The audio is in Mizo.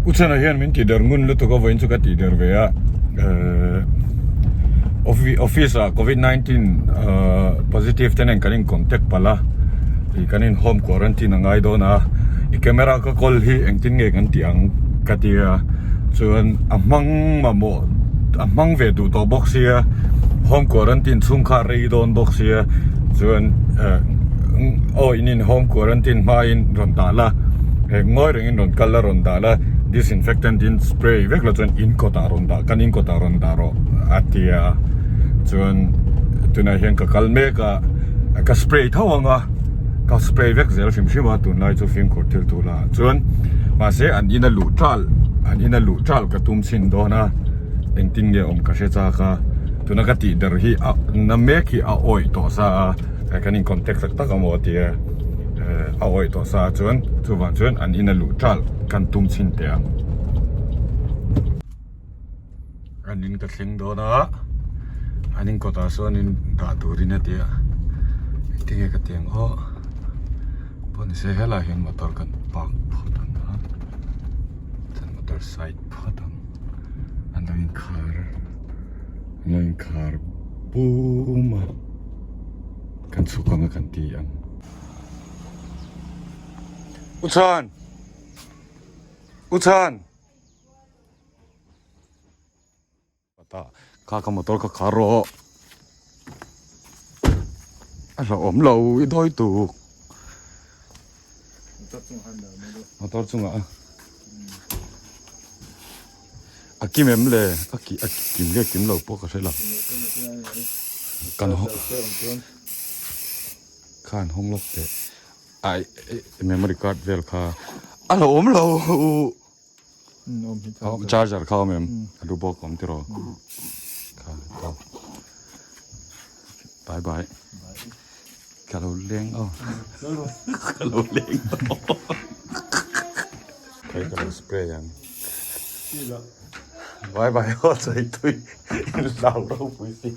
U Chhana hian min tihder ngun lutuk a vawiin chu ka tihder ve a ehh office ah covid 19 ahh positive te nen kan in contact palh a ih kan in home quarantine a ngai dawn a i camera ka kawl hi engtin nge kan tih ang ka ti a chuan a hmang mamawh a hmang ve duh tawh bawk sia home quarantine chhung kha a rei dawn bawk sia chuan ehh aw in in home quarantine hmain rawn dah la hei ngawi rengin rawn kal la rawn dah la disinfectant in spray vek la chuan in kawtah rawn dah kan in kawtah rawn dah rawh a ti a chuan tunah hian ka kal mek a ka spray tho ang a ka spray vek zel hrim hrim a tunlai chu fimkhur thil tur lah chuan mahse an ina luh tal an ina luh tal ka tum chhin dawn a engtin nge awm ka hre chak a tuna ka tih der hi a na mek hi a awih tawh sa a kan in contact tak tak amaw a ti a. A awih tawh sa chuan chuvang chuan an ina luh ṭalh kan tum chhin teh ang. An in ka thleng dawn a, an in kawtah sawn in dah turin a ti a, engtin nge ka ti ang aw, pawh ni se helaiah hian motor kan park phawt ang a, chuan motor side phawt ang, an lo inkhar an lo inkhar bum a. Kan chhuk anga kan ti ang. U Chhan! U Chhan! Ta kha ka motor ka khar rawh. A hlauhawm lo i dawi tuk. Motor chungah a. A kim em le? A ki a kim nge kim lo pawh ka hre lo. Kan hawng khan hawng lawk teh. Ai memory card vel kha a lo awm lo. Charger kha awm em? A lu bawk awm tiraw? Kha to. Bye bye. Ka lo leng aw. Ka lo leng aw. Kei ka lo spray ang. Bye bye aw chai tui. Lau ropui si.